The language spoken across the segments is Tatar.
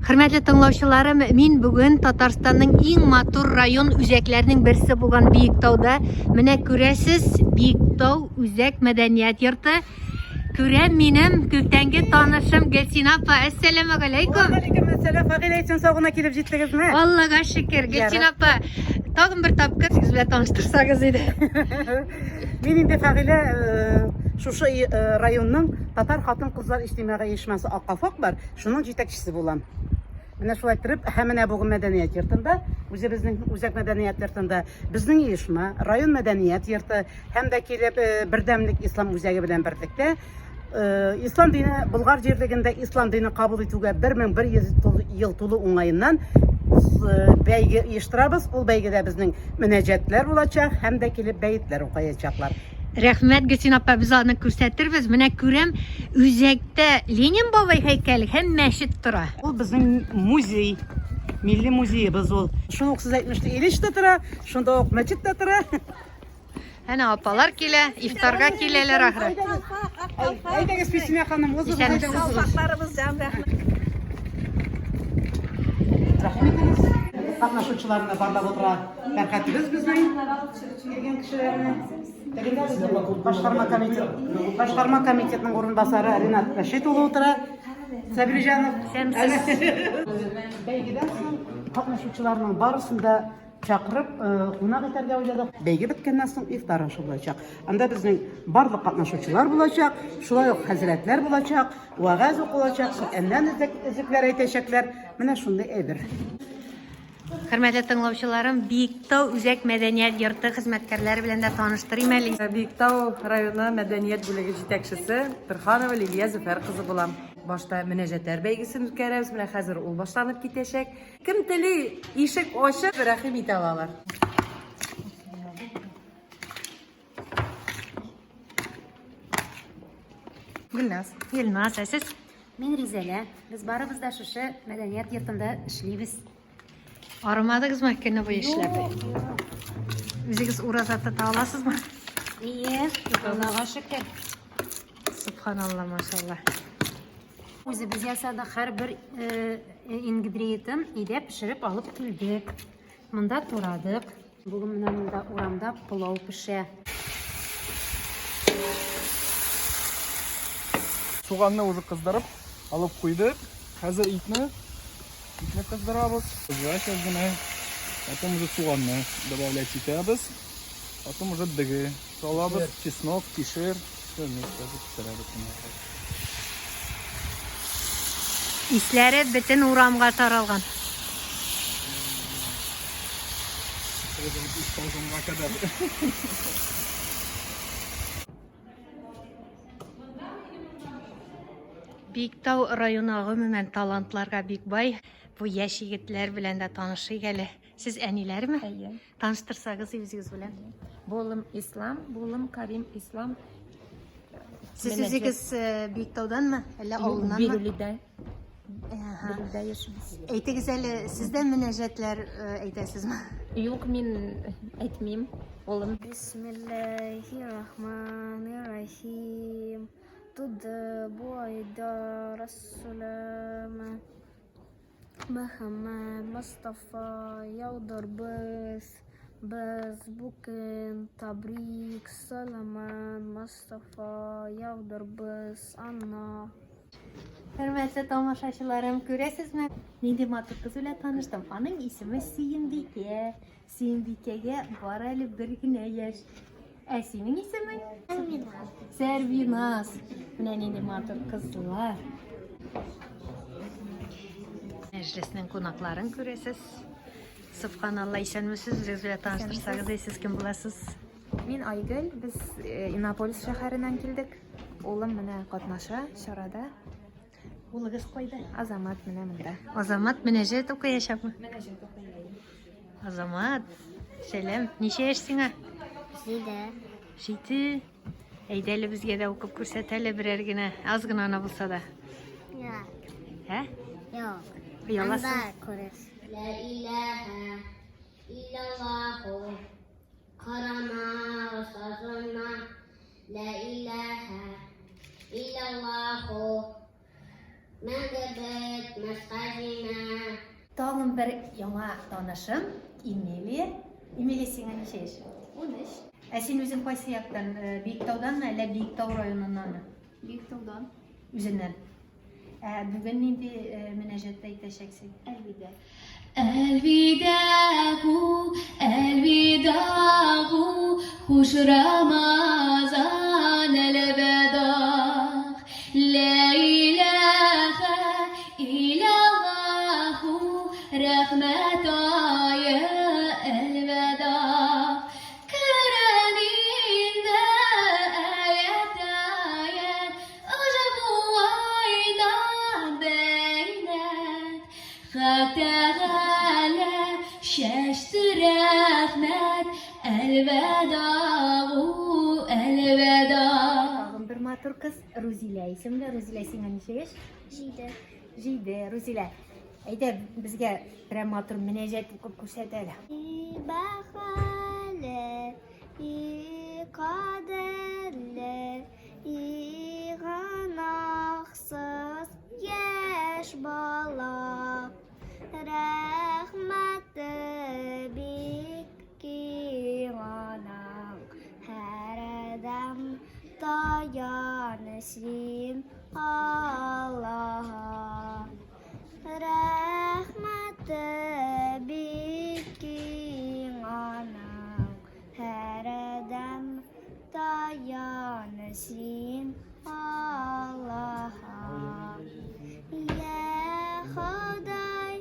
Хөрмәтле тыңлаучыларым, мин бүген Татарстанның иң матур район үзәкләренең берсе булган Биектауда. Менә күрәсез, Биектау үзәк мәдәният йорты. Күрәм минем күптәнге танышым Гөлсинә апа. Әссәламәгаләйкүм. Вәгаләйкүм әссәлам. Фагыйлә исән сау гына килеп җиттегезме? Аллага шөкер. Гөлсинә апа, тагын бер тапкыр сез белән таныштырсагыз иде. Мин инде Фагыйлә э, шушы э, районның татар хатын-кызлар иҗтимагый оешмасы Ак калфак бар, шуның җитәкчесе булам. Менә шулай иттереп, һәм менә бүген мәдәният йортында, үзебезнең үзәк мәдәният йортында безнең оешма, район мәдәният йорты һәм дә килеп э, Бердәмлек ислам үзәге белән берлектә э, ислам дине Болгар җирлегендә ислам дине кабул итүгә 1100 ел тулу уңаеннан э, бәйге оештырабыз. Ул бәйгедә безнең мөнәҗәтләр булачак һәм дә килеп бәетләр укыячаклар. Рәхмәт, Гөлсин апа, без аны күрсәтербез. Менә күрәм, үзәктә Ленин бабай һәйкәле һәм мәчет тора. Ул безнең музей, милли музеебыз ул. Шул ук сез әйтмешли, Ильич та тора, шунда ук мәчет тә тора. Әнә апалар килә, ифтарга киләләр ахры. Әйдәгез, Фисинә ханым, узыгыз, әйдәгез, узыгыз. Калфакларыбыз җан рәхмәт. Рәхим итегез. Катнашучыларны барлап утыра Фәрхәтебез безнең. Килгән кешеләрне. Тегендә безнең башкарма комитет, башкарма комитетның урынбасары Ринат Рәшит улы утыра. Сабирҗанов. Бәйгедән соң катнашучыларның барысын да чакырып, э, кунак итәргә уйладык. Бәйге беткәннән соң ифтар ашы булачак. Анда безнең барлык катнашучылар булачак, шулай ук хәзрәтләр булачак, вәгазь укылачак, Коръәннән өзекләр әйтәчәкләр. Менә шундый әйбер. Хөрмәтле тыңлаучыларым, Биектау үзәк мәдәният йорты хезмәткәрләре белән дә таныштырыйм әле. Биектау районы мәдәният бүлеге җитәкчесе Перханова Лилия Зөфәр кызы булам. Башта мөнәҗәтләр бәйгесен үткәрәбез, менә хәзер ул башланып китәчәк. Кем тели, ишек ачык, рәхим итә алалар. Гөлназ. Гөлназ, ә сез? Мин Ризәлә. Без барыбыз да шушы мәдәният йортында эшлибез. Арымадыгызмы көне буе эшләп? Үзегез ураза тота аласызмы? Ие, Аллага шөкер. Субханалла, машалла. Үзебез ясадык һәрбер э, ингредиентын өйдә пешереп алып килдек. Монда турадык. Бүген менә монда урамда пылау пешә. Суганны уже кыздырып алып куйдык. Хәзер итне итне кыздырабыз. Кыздыра генә. Потом уже суганны добавлять итәбез. Потом уже дөге салабыз, чеснок, кишер. Все вместе пешерәбез. Исләре бөтен урамга таралган. Биектау районы гомумән талантларга бик бай. Бу яшь егетләр белән дә танышыйк әле. Сез әниләрме? Әйе. Таныштырсагыз үзегез белән. Булым Ислам, булым Карим Ислам. Сез үзегез э, Биектауданмы, әллә авылыннанмы? Бирүлидә. Ага. Бирүлидә яшибез. Әйтегез әле, сез дә мөнәҗәтләр э, әйтәсезме? Юк, мин әйтмим, улым. Бисмиллахи-рахмани-рахим. Туды бу айда Расулама. Мөхәммәд Мостафа яудырбыз. Без бу көн табрик Саламан Мостафа яудырбыз ана. Хөрмәтле тамашачыларым, күрәсезме? Нинди матур кыз белән таныштым. Аның исеме Сөембикә. Сөембикәгә бар әле бер генә яшь. Ә синең исемең? Сәрвиназ. Сәрвиназ. Менә нинди матур кызлар. Мәҗлеснең кунакларын күрәсез. Субханалла, исәнмесез, үзегез белән таныштырсагыз, сез кем буласыз? Мин Айгөл, без э, Иннополис шәһәреннән килдек. Улым менә катнаша чарада. Улыгыз кайда? Азамат менә монда. Азамат мөнәҗәт укыячакмы? Мөнәҗәт укый. Азамат, сәлам. Ничә яшь сиңа? Җиде. Җиде. Әйдә әле безгә дә укып күрсәт әле берәр генә, аз гына гына булса да. Юк. Ә? Юк. Ояласың? Анда күрерсез. Ла илаһа иллаллаху Карама сазына Ла илаһа иллаллаху. Мәңге бетмәс хәзинә. Тагын бер яңа танышым, Эмилия. Эмилия, сиңа ничә яшь? 13. Ә син үзең кайсы яктан? Э, Биектауданмы, әллә Биектау районыннанмы? Биектаудан. Үзеннән. Ә бүген нинди э, мөнәҗәт әйтәчәксең? Әлвидә. Әлвидагу, әлвидагу, хуш Рамазан, әлвәдаг. Лә иләһә илlalлаһу, рәхмәт ае, әлвәдаг. Керән инде аят-аят, Ошбу айдан бәйнәт. Хак Тәгалә чәчте рәхмәт, Әлвәдагу, әлвәда. Тагын бер матур кыз, Рузилә исемле. Рузилә, сиңа ничә яшь? Җиде. Җиде. Рузилә, әйдә безгә берәр матур мөнәҗәт укып күрсәт әле. И бәхәле, и кадерле, и гөнаһсыз яшь бала. Рәхмәте бик киң анаң, һәрдәм таян син Аллаһа. Рәхмәте бик киң анаң, һәрдәм таян син Аллаһа. Йә Ходай,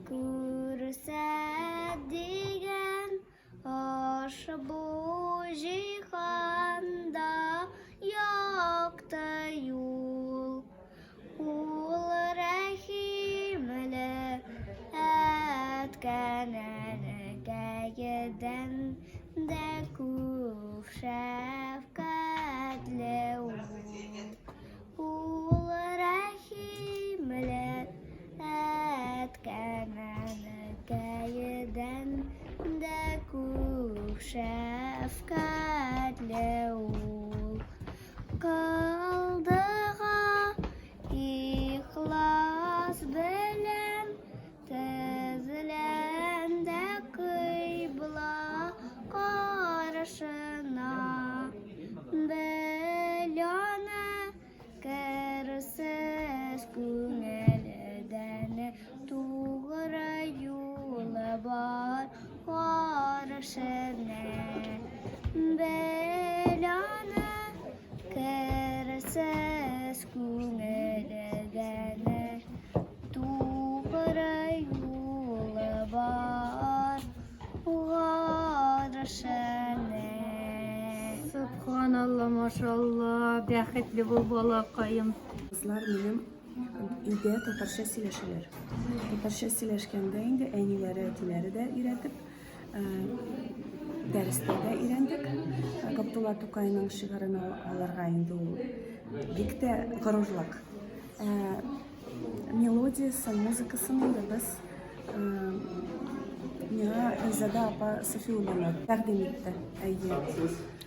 күрсәт дигән ошбу җиһанда якты юл. Ул рәхимле әткән-әнкәйдән дә күп шәфкатьле ул. Ул рәхимле әткән-әнкәйдән дә күп шәфкатьле ул. Кылдыга ихлас белән Тезләнде кыйбла каршына. Бел аны керсез күңелдән тугры юлы бар каршына. Бел аны керсез күңелдән Тугры юлы бар гаршенә. Сөбханалла, машалла, бәхетле бул, балакаем. Кызлар минем өйдә татарча сөйләшәләр. Татарча сөйләшкәндә инде әниләре, әтиләре дә өйрәтеп, дәрестә дә өйрәндек. Габдулла Тукайның шигырен алырга инде ул бик тә горурлык. Мелодиясе, музыкасын инде без миңа Айзада апа Сафиуллина тәкъдим итте. Әйе.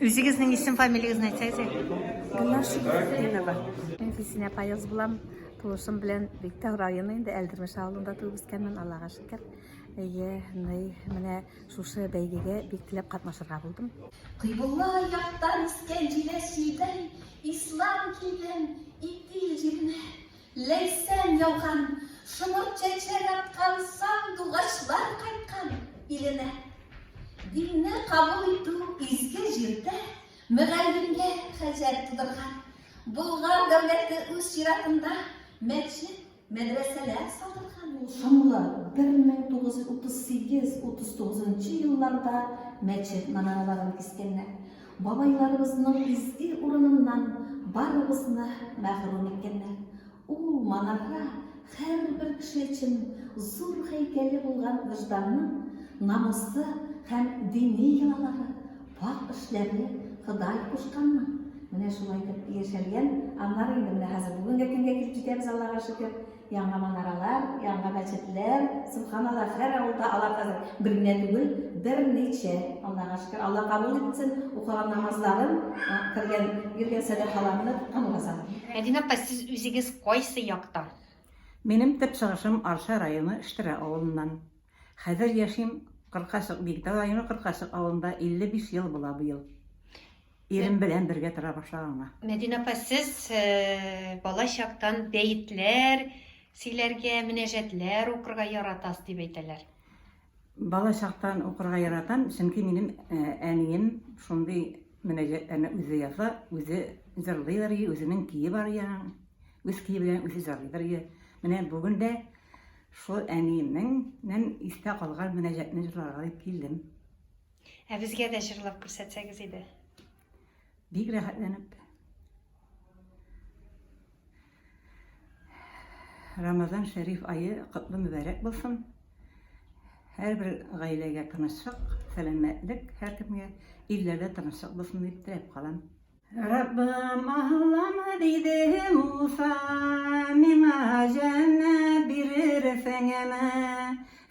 Үзегезнең исем фамилиягезне әйтсәгез әле. Гөлнар Шәйхетдинова. Мин Филсинә Паяз булам. Тулышым белән Биктау районы инде Әлдермеш авылында туып үскәнмен, Аллага шөкер. Әйе, менә шушы бәйгегә бик теләп катнашырга булдым. Кыйбла яктан искән җиләс җилдәй, Ислам килгән Итил җиренә. Ләйсән яуган, шомырт чәчәк аткан Сандугачлар кайткан иленә. Динне кабул итү изге җирдә Мөгаллимгә хаҗәт тудырган. Болгар дәүләте үз чиратында Мәчет, мәдрәсәләр салдырган. Ул шомлы 1938-39 нчы елларда мәчет манараларын кискәннәр. Бабайларыбызның изге урыныннан барыбызны мәхрүм иткәннәр. Ул манара һәрбер кеше өчен зур һәйкәле булган вөҗданның намусы һәм дини йолалары, пакь эшләре Ходай кушканмы? Менә шулай итеп яшәлгән. Аннары инде менә хәзер бүгенге көнгә килеп җитәбез, Аллага шөкер. Яңа манаралар, яңа мәчетләр, сөбханалла, һәр авылда алар хәзер бер генә түгел, берничә. Аллага шөкер, Алла кабул итсен, укыган намазларын, кергән, биргән сәдакаларны, тоткан уразаны. Мәдинә апа, сез үзегез кайсы яктан? Минем төп чыгышым Арча районы Штерә авылыннан. Хәзер яшим Коркачык, Биектау районы Коркачык авылында 55 ел була быел. Ирем белән бергә тора башлаганга. Мәдинә апа, сез бала чактан бәетләр сөйләргә, мөнәҗәтләр укырга яратасыз дип әйтәләр. Бала чактан укырга яратам, чөнки минем әнием шундый мөнәҗәтләрне үзе яза, үзе җырлыйдыр, үзенең көе бар аның, үз көе белән үзе җырлыйдыр. Менә бүген дә шул әниемнең истә калган мөнәҗәтне җырларга дип килдем. Ә безгә дә җырлап күрсәтсәгез иде. Бик рәхәтләнеп. Рамазан шәриф ае котлы мөбарәк булсын. Һәрбер гаиләгә тынычлык, сәламәтлек, һәркемгә илләрдә тынычлык булсын дип теләп калам. Раббым Аллам, диде Муса, миңа җәннәт бирерсеңме?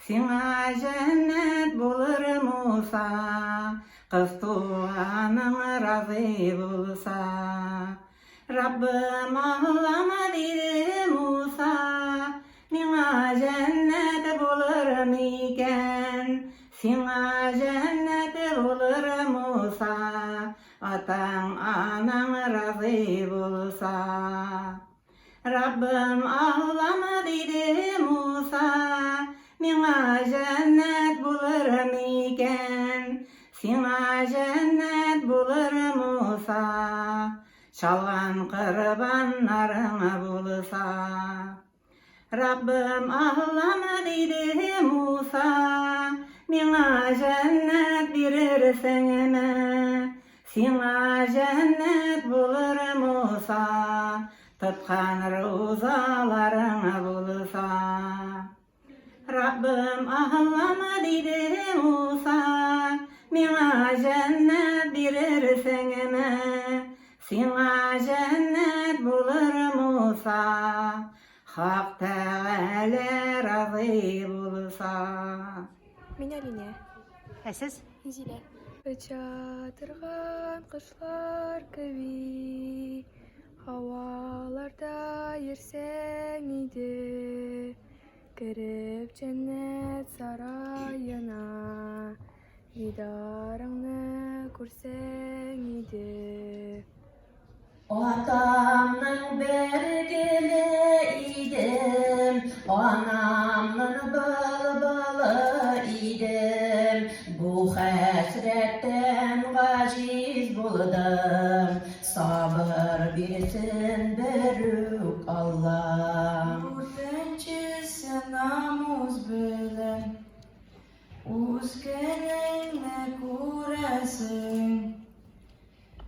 Сиңа җәннәт булыр, Муса, кыз туганың разый булса. Раббым Аллам, диде Муса, миңа җәннәт булыр микән? Сиңа җәннәт булыр, Муса, атаң, анаң разый булса. Раббым Аллам, диде Муса, миңа җәннәт булыр микән? Сиңа җәннәт булыр, Муса, чалган корбаннарың булса. Раббым Аллам, диде Муса, миңа җәннәт бирерсеңме? Сиңа җәннәт булыр, Муса, тоткан рузаларың булса. Раббым Аллам, диде Муса, миңа җәннәт бирерсеңме? Сиңа җәннәт булыр, Муса, Хак Тәгалә разый булса. Мин Алинә. Ә сез? Инзилә. Оча торган кошлар кеби, Һаваларда йөрсәң иде, Кереп җәннәт сараена, Дидарыңны күрсәң иде. Атамның бер гөле идем, анамның былбылы идем. Бу хәсрәттән гаҗиз булдым, сабыр бирсен берүк Аллам. Дүртенчесе намус белән үз көнеңне күрәсең.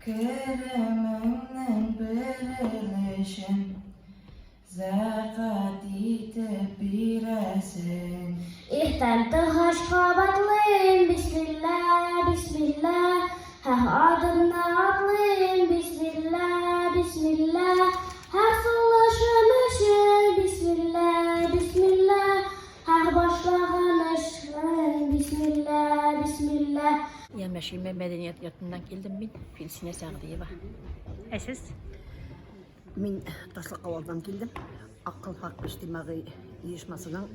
Керемеңнең бер өлешен зәкят итеп бирәсең. Иртән торгач кабатлыйм, Бисмилла, бисмилла. Һәр адымны атлыйм, Бисмилла, бисмилла. Һәр сулышым өчен, Бисмилла, бисмилла. Һәр башлаган эшем, Бисмилла, бисмилла. Ямашима мәдәният йортыннан килдем мин, Филсинә Сәгъдиева. Ә сез? Мин Ташлыкавалдан килдем. Ак калфак иҗтимагый оешмасының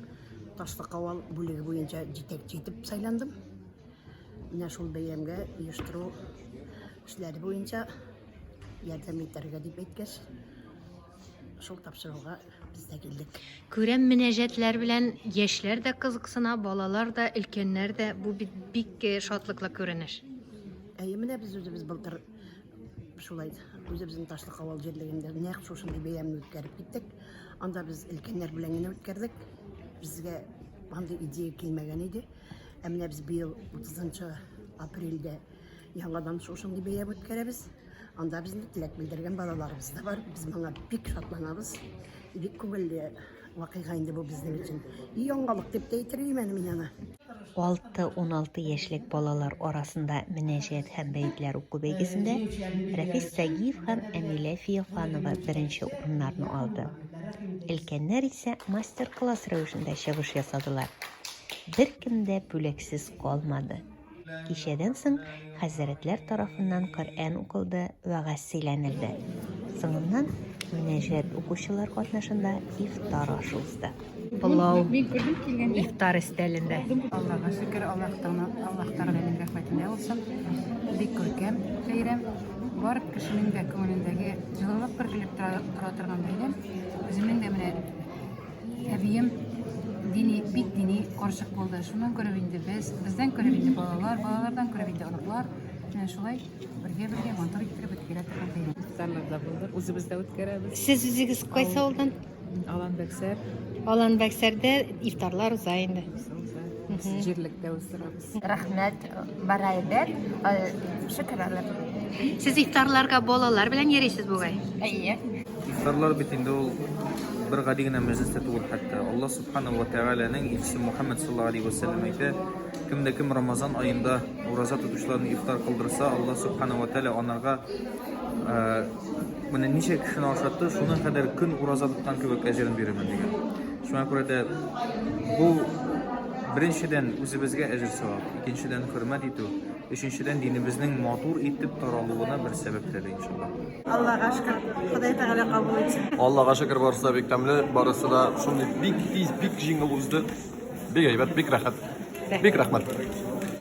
Ташлыкавал бүлеге буенча җитәкче итеп сайландым. Менә шул бәйрәмгә оештыру эшләре буенча ярдәм итәргә дип әйткәч, шул тапшыруга без дә килдек. Күрәм мөнәҗәтләр белән яшьләр дә кызыксына, балалар да, өлкәннәр дә. Бу бит бик э, шатлыклы күренеш. Әйе, менә без үзебез былтыр шулай үзебезнең Ташлык авыл җирлегендә нәкъ шушындый бәйрәмне үткәреп киттек. Анда без өлкәннәр белән генә үткәрдек. Безгә андый идея килмәгән иде. Ә менә без быел 30 апрельдә яңадан шушындый бәйрәм үткәрәбез. Анда безне теләк белдергән балаларыбыз да бар. Без моңа бик шатланабыз. Бик күңелле вакыйга инде бу безнең өчен. И яңалык дип тә әйтер идем әле мин аны. 6-16 яшьлек балалар арасында мөнәҗәт һәм бәетләр уку бәйгесендә Рәфис Сагиев һәм Әмилә Феофанова беренче урыннарны алды. Өлкәннәр исә мастер-класс рәвешендә чыгыш ясадылар. Беркем дә бүләксез калмады. Кичәдән соң хәзрәтләр тарафыннан Коръән укылды, вәгазь сөйләнелде. Соңыннан мөнәҗәт укучылар катнашында ифтар ашы узды. Пылау ифтар өстәлендә. Аллага шөкер, Аллаһ Аллаһ Тәгаләнең рәхмәтенә булсын. Бик күркәм бәйрәм. Бар кешенең дә күңелендәге җылылык бөркелеп тора торган бәйрәм. Үземнең дә менә әбием дини, бик дини карчык булды. Шуннан күреп инде без, бездән күреп инде балалар, балалардан күреп инде оныклар. Менә шулай бергә-бергә матур иттереп үткәрә торган бәйрәм. Ифтарларда булдык, үзебез дә үткәрәбез. Сез үзегез кайсы авылдан? Алан Бәксәр. Алан Бәксәрдә ифтарлар уза инде. Без җирлектә уздырабыз. Рәхмәт, бара әйбәт. Шөкер әле. Сез ифтарларга балалар белән йөрисез бугай? Әйе. Ифтарлар бит инде ул бер гади генә мәҗлес тә түгел хәтта. Алла субханаһу ва тәгаләнең илчесе Мухаммад саллаллаһу алейһи ва сәлләм әйтә, кем дә кем Рамазан аенда ураза тотучыларны ифтар кылдырса, Алла субханаһу ва тәгалә анарга менә ничә кешене ашатты, шуның кадәр көн ураза тоткан кебек әҗерен бирермен дигән. Шуңа күрә дә бу беренчедән үзебезгә әҗер савап, икенчедән хөрмәт итү, өченчедән динебезнең матур итеп таралуына бер сәбәп тә иншалла. Аллага шөкер, Ходай Тәгалә кабул итсен. Аллага шөкер, барысы да бик тәмле, барысы да шундый бик тиз, бик җиңел узды. Бик әйбәт, бик рәхәт. Бик рәхмәт.